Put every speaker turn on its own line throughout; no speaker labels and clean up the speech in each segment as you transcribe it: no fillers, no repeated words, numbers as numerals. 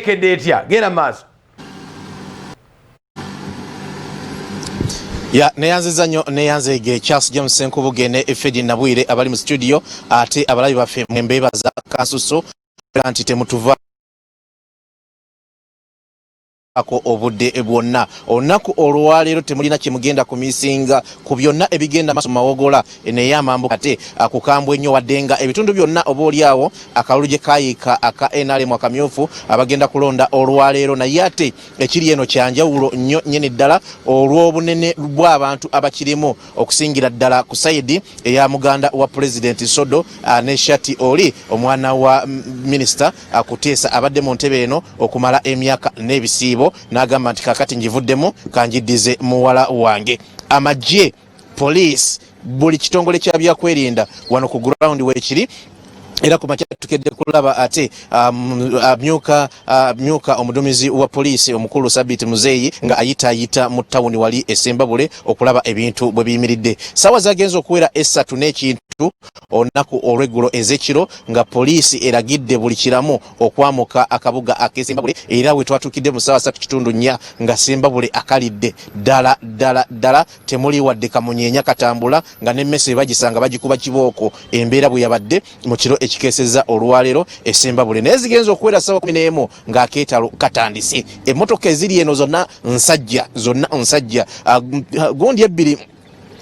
Ekedde etya? Genda maaso.
Ya, neyanziza nnyo, neyanzeege Charles James Senkubuge ne Fedi Nabwire abali mu studio, ate abalabi baffe mwembeebaza kansuso nti temutuva ako obudde bwonna. Olunaku olwaleero temulina kyemugenda kumisinga ku byonna ebigenda maaso Mawogola neyamambuka ate akukambwe ennyo, wadde nga ebitundu byonna oba oliawo akalulu gye kayiika aka NRM akamyufu abagenda kulonda olwaleero, naye ate ekiri eno kyanjawulo nnyo nnyini ddala olw'obunene bw'abantu abakirimu, okusingira ddala ku sayidi eya muganda wa Pulezidenti Sodo ne Shati, oli omwana wa minisita Kuteesa abadde mu ntebe eno okumala emyaka n'ebisiibo, n'agamba nti kakati ngivuddemu, kanjiddize muwala wange. Amagye, poliisi, buli kitongole kya byakwerinda wano ku ground weekiri, era ku makya tukedde kulaba ate amyuka omudumizi wa poliisi omukulu Sabiti Muzeeyi nga ayitaayita mu tawuni wali esembabule okulaba ebintu bwe biyimiridde. Saawa zagenza okuwera 3 n'ekintu olunaku olw'eggulo ez'ekiro nga poliisi eragidde buli kiramu okwamuka akabuga ak'Esembabule, era we twatuukidde mu ssaawa 3.5 nga Sembabule akalidde ddala ddala ddala, temuli wadde kamunyeenya katambula, nga n'emmese bagisanga bagikuba kibooko. Embeera bwe yabadde mu kiro ekikeesezza olwaleero Esembabule, naye zigenza okuwera ssaawa 11 ng'akeetalo katandise. Emmotoka eziri eno zonna nsajja, zonna nsajja. Gundi ebbiri,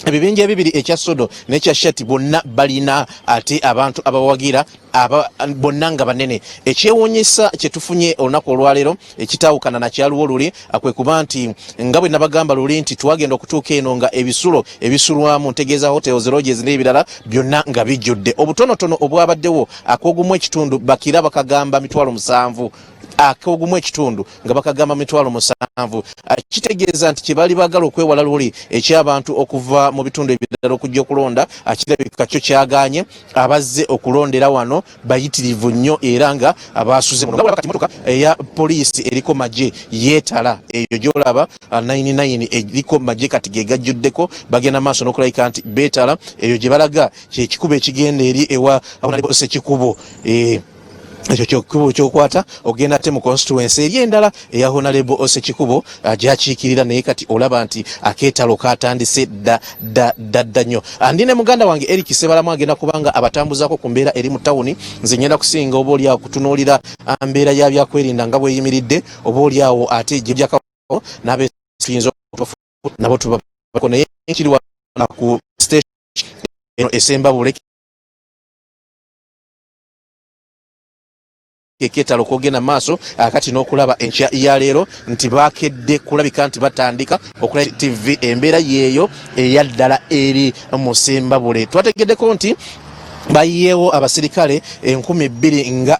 ebibinja ebibiri, ekya Sodo n'ekya Shati, bonna balina ate abantu abawagira aba bonna nga banene. Ekyewuunyisa kye tufunye olunaku olwaleero ekitaawukana nakyaluwo luli kwe kuba nti nga bwe nabagamba luli nti twagenda okutuuka eno nga ebisulo ebisulwamu, ntegeeza hotels, lodges n'ebirala byonna, nga bijjudde. Obutonotono obwabaddewo ak'ogumu ekitundu bakira bakagamba 700,000, ak'ogumu ekitundu nga bakagamba 700,000. Kitegeeza nti kyebaali baagala okwewala luli ekyabantu okuva mu bitundu ebirala okujja okulonda kirabika kyo kyaganye. Abazze okulondera wano bayitirivu nnyo era nga basuze muno. Kati motoka eya poliisi eriko magye yeetala eyo gyolaba 99 eriko magye kati ge gajjuddeko, bagenda maaso n'okulabika nti beetala. Eyo gye balaga kyekikubo ekigenda eri ewa Sekikubo. Ekyo kyokkubo kyokwata ogenda ate mu constituency eri endala eya Honorable Sekikubo gyakiikirira, naye kati olaba nti akeetalo katandise dda dda dda dda nnyo. Ndi ne muganda wange Eric Sebalamu, agenda kubanga abatambuzaako ku mbeera eri mu tawuni. Nze ngenda kusinga oba oliawo kutunuulira mbeera ya byakwerinda nga bweyimiridde, oba oliawo ate gyejjako n'abe tuyinza nabo tubako, naye kiri wano ku station eno Esembabule eketalo kogenda maaso akati n'okulaba enkya ya leero nti bakedde kulabika nti batandika okulaba TV. Embeera yeeyo eyaddala eri mu Sembabule. Twategeddeko nti bayiyeewo abasirikale 2020,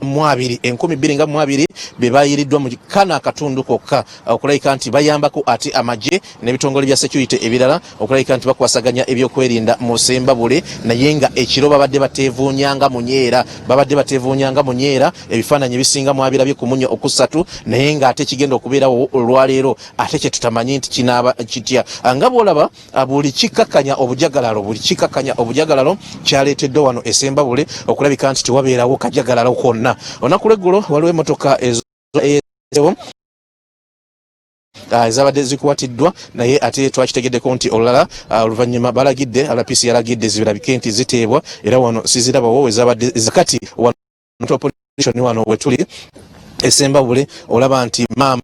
2020 be bayiriddwa mu kano akatundu kokka okulabika nti bayambako ate amagye n'ebitongole bya security ebirala okulabika nti bakwasaganya ebyokwerinda mu Sembabule, naye nga ekiro babadde bateevuunyanga munyeera, babadde bateevuunyanga munyeera. Ebifaananyi ebisinga mwabirabye ku munyo okusatu, naye ng'ate kigenda okubeerawo olwaleero ate kyetutamanyi nti kinaaba kitya. Nga bw'olaba buli kikakanya obujagalalo, buli kikakanya obujagalalo kyaleeteddwa wano Esembabule okulabika nti tewabeerawo kajagalalo konna. Olunaku lweggulo waliwo emmotoka ezo ezabadde zikwatiddwa, naye ate twakitegeddeko nti olulala oluvannyuma balagidde, RPC yalagidde zirabike nti ziteebwa, era wano sizirabawo wezabadde. Kati wano wano wetuli Esembabule olaba nti mamba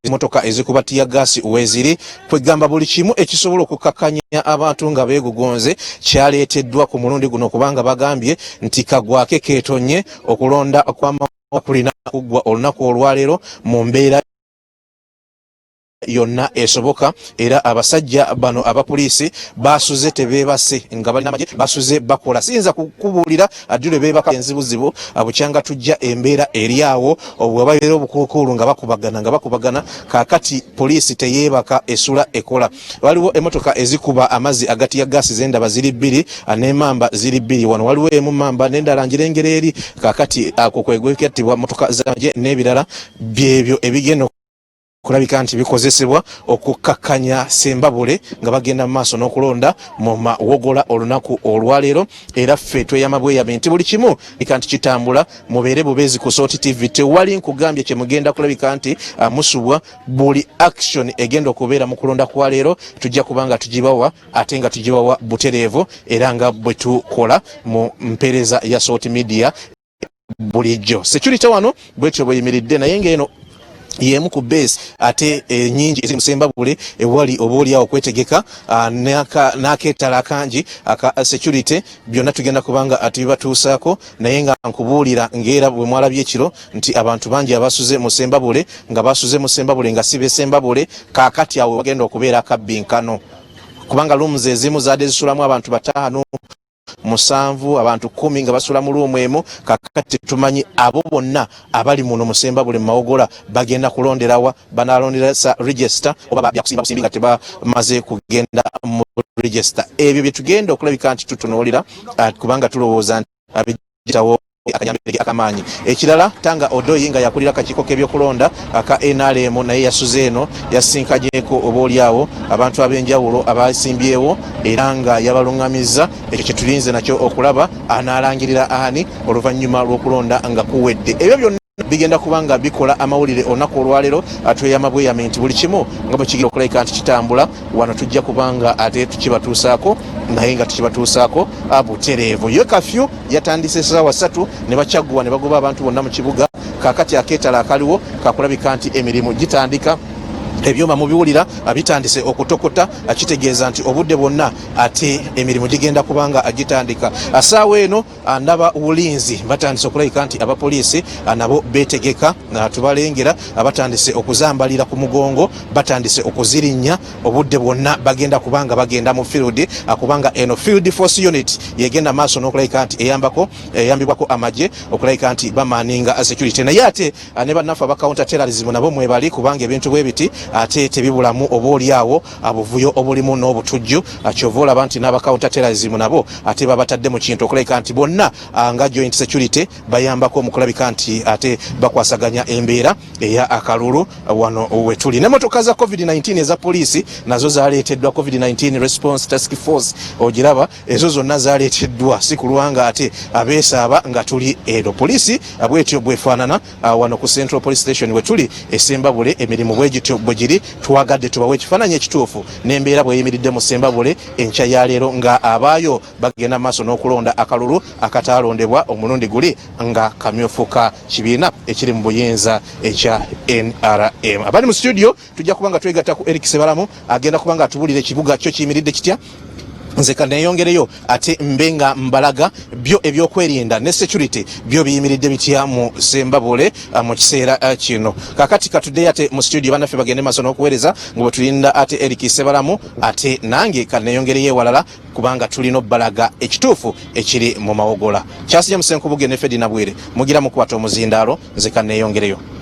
emotoka ezikuba teargas weziri, kwegamba buli kimu ekisobola okukakanya abantu nga beegugunze kyaleeteddwa ku mulundi guno, kubanga bagambye nti kagwake keetonye, okulonda kwama kulina kuggwa olunaku olwaleero mu mbeera yonna esoboka. Era abasajja bano abapoliisi basuze tebeebase, nga balina amagye, basuze bakola. Siyinza kukubuulira ddi lwe beebaka, enzibuzibu bukyanga tujja embeera eri awo bwebabeera obukuukuulu nga bakubagana, nga bakubagana. Kaakati poliisi teyeebaka, esula ekola. Waliwo emotoka ezikuba amazzi aga tear gas zendaba ziri bbiri, n'emamba ziri bbiri wano. Waliwo emu mamba n'endala njirengera eri. Kaakati ako kwegwekattibwa motoka z'amagye n'ebirala byebyo ebigenda. Kulabika nti bikozesebwa okukkakkanya Sembabule nga bagenda mu maaso n'okulonda mu Mawogola olunaku olwaleero. Era ffe tweyama bweyame nti buli kimu lika nti kitambula, mubeere bubeezi ku Salt TV, tewali nkugambye kye mugenda kulabika nti musubwa. Buli action egenda okubeera mu kulonda kwa leero tujja kuba nga tugibawa, ate nga tugibawa butereevu, era nga bwe tukola mu mpeereza ya Salt Media bulijjo. Security wano bwetyo bweyimiridde, naye ng'eno yemu ku base ate enyingi eziri Musembabule ewali oba oliawo okwetegeka n'akeetala akangi aka security. Byonna tugenda kubanga tubibatuusaako, naye nga nkubuulira ng'era bwe mwalabye ekiro nti abantu bangi abasuze mu Sembabule nga basuze mu Sembabule nga si besembabule. Kaakati awo bagenda okubeera akabbinkano, kubanga rooms ezimu zaadde zisulamu abantu 5, 7, abantu 10 nga basula mu room emu. Kakati tumanyi abo bonna abali muno Musembabule mu Mawogola bagenda kulonderawa? Banalondera sa register oba byakusimba busimbi nga tebamaze kugenda mu register? Ebyo bye tugenda okulabika nti tutunuulira, kubanga tulowooza nti abijjawo akanyambere akamaanyi. Ekirala, Tanga Odoyi nga yakulira akakiiko k'ebyokulonda aka NRM naye yasuze eno, yasinkanyeko oba oliawo abantu ab'enjawulo abasimbyewo era nga yabaluŋŋamizza. Ekyo kyetulinze nakyo okulaba anaalangirira ani oluvannyuma lw'okulonda nga kuwedde. Ebyo byonna bigenda kuba nga bikola amawulire olunaku olwaleero. Tweyama bweyame nti buli kimu nga bwe kigenda okulabika nti kitambula wano, tujja kubanga ate tukibatuusaako, naye nga tukibatuusaako butereevu. Yo kafyu yatandise essaawa 3 ne bakyagguwa ne bagoba abantu bonna mu kibuga. Kaakati akeetala akaliwo kakulabika nti emirimu gitandika. Ebyuma mubiwulira bitandise okutokota, kitegeeza nti obudde bwonna ate emirimu gigenda kubanga gitandika. Saawa eno ndaba ulinzi batandise okulabika nti abapoliisi nabo betegeka, tubalengera batandise okuzambalira ku mugongo, batandise okuzirinnya. Obudde bwonna bagenda kubanga bagenda mu field, kubanga eno field force unit yegenda maaso n'okulabika nti eyambako, eyambibwako amagye okulabika nti bamaninga security. Naye ate ne bannaffe aba counter terrorism nabo mwebali, kubanga ebintu bwe biti ate tebibulamu oba oliawo obuvuyo obulimu n'obutujju. Kyova olaba nti n'aba counter terrorism nabo ate babatadde mu kintu okulabika nti bonna nga joint security bayambako mu kulabika nti ate bakwasaganya embeera eya akalulu. Wano wetuli n'emmotoka za COVID-19 eza poliisi nazo zaleeteddwa, COVID-19 response task force ogiraba, ezo zonna zaleeteddwa si kulwanga ate abeesaaba nga tuli eno. Poliisi bwetyo bwefaanana wano ku Central Police Station wetuli Esembabule. Emirimu bwegityo bwe giri. Twagadde tubawe ekifaananyi ekituufu n'embeera bweyimiridde mu Sembabule enkya ya leero, nga abaayo bagenda maaso n'okulonda akalulu akataalondebwa omulundi guli nga kamyufu ka kibiina ekiri mu buyinza ekya NRM. Abali mu studio, tujja kuba nga twegatta ku Eric Sebalamu, agenda kuba nga atubulira ekibuga kyo kiyimiridde kitya. Nze kaneyongereyo ate mbe nga mbalaga byo ebyokwerinda ne security byo biyimiridde bitya mu Sembabule mu kiseera kino. Kakati katuddeyo ate mu studio, bannaffe bagende maaso n'okuweereza nga bwe tulinda ate Eric Sebalamu. Ate nange kaneyongereyo ewalala, kubanga tulina obbalaga ekituufu ekiri mu Mawogola. Kyasijja Musenkubuge ne Fedi Nabwire, mugira mukwata omuzindaalo. Nze kaneyongereyo.